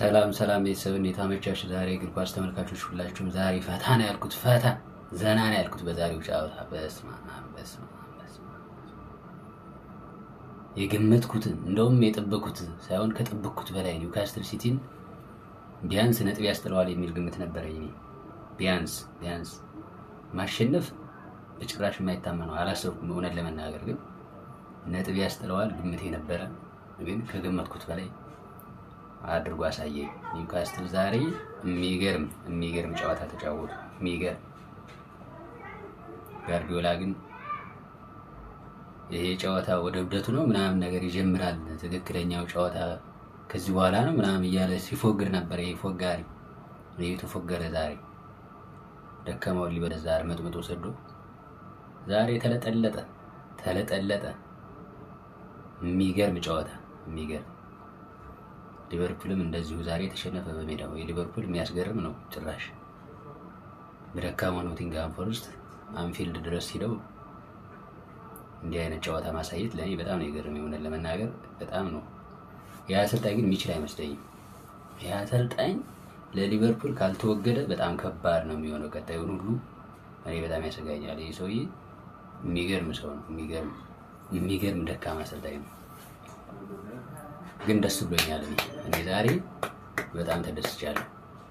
ሰላም ሰላም ቤተሰብ፣ እንዴት አመቻችሁ? ዛሬ እግር ኳስ ተመልካቾች ሁላችሁም ዛሬ ፈታ ነው ያልኩት፣ ፈታ ዘና ነው ያልኩት በዛሬው ጨዋታ። በስመ አብ በስመ አብ በስመ አብ። የገመትኩትን እንደውም የጠበኩት ሳይሆን ከጠበኩት በላይ ኒውካስትል ሲቲን ቢያንስ ነጥብ ያስጥለዋል የሚል ግምት ነበረኝ እኔ። ቢያንስ ቢያንስ ማሸነፍ በጭራሽ የማይታመነው አላሰብኩም፣ እውነት ለመናገር ግን ነጥብ ያስጥለዋል ግምቴ ነበረ። ግን ከገመትኩት በላይ አድርጎ አሳየኝ። ኒውካስትል ዛሬ የሚገርም የሚገርም ጨዋታ ተጫወቱ። የሚገርም ጋርዲዮላ ግን ይሄ ጨዋታ ወደ እብደቱ ነው ምናምን ነገር ይጀምራል፣ ትክክለኛው ጨዋታ ከዚህ በኋላ ነው ምናምን እያለ ሲፎግር ነበር። ይሄ ፎጋሪ ይሄ ተፎገረ ዛሬ። ደከመው ሊበለ ዛሬ መጥምጦ ሰዶ ዛሬ ተለጠለጠ ተለጠለጠ። የሚገርም ጨዋታ የሚገርም። ሊቨርፑልም እንደዚሁ ዛሬ የተሸነፈ በሜዳው። የሊቨርፑል የሚያስገርም ነው ጭራሽ በደካማው ኖቲንግሃም ፎረስት አንፊልድ ድረስ ሂደው እንዲህ አይነት ጨዋታ ማሳየት ለእኔ በጣም ነው የገረመኝ። እውነት ለመናገር በጣም ነው። ያ አሰልጣኝ ግን የሚችል አይመስለኝም። ያ አሰልጣኝ ለሊቨርፑል ካልተወገደ በጣም ከባድ ነው የሚሆነው። ቀጣዩን ሁሉ እኔ በጣም ያሰጋኛል። ይህ ሰውዬ የሚገርም ሰው ነው። የሚገርም የሚገርም ደካማ አሰልጣኝ ነው። ግን ደስ ብሎኛል። እኔ ዛሬ በጣም ተደስቻለሁ።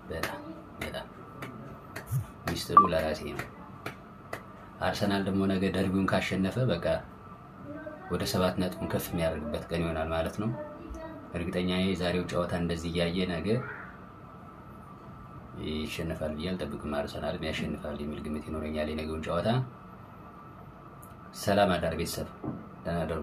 በጣም በጣም ሚስጥሩ ለራሴ ነው። አርሰናል ደግሞ ነገ ደርቢውን ካሸነፈ በቃ ወደ 7 ነጥቡን ከፍ የሚያደርግበት ቀን ይሆናል ማለት ነው። እርግጠኛ የዛሬው ጨዋታ እንደዚህ እያየ ነገ ይሸነፋል ብዬ አልጠብቅም። አርሰናልም ያሸንፋል የሚል ግምት ይኖረኛል የነገውን ጨዋታ። ሰላም አዳር ቤተሰብ፣ ደህና እደሩ።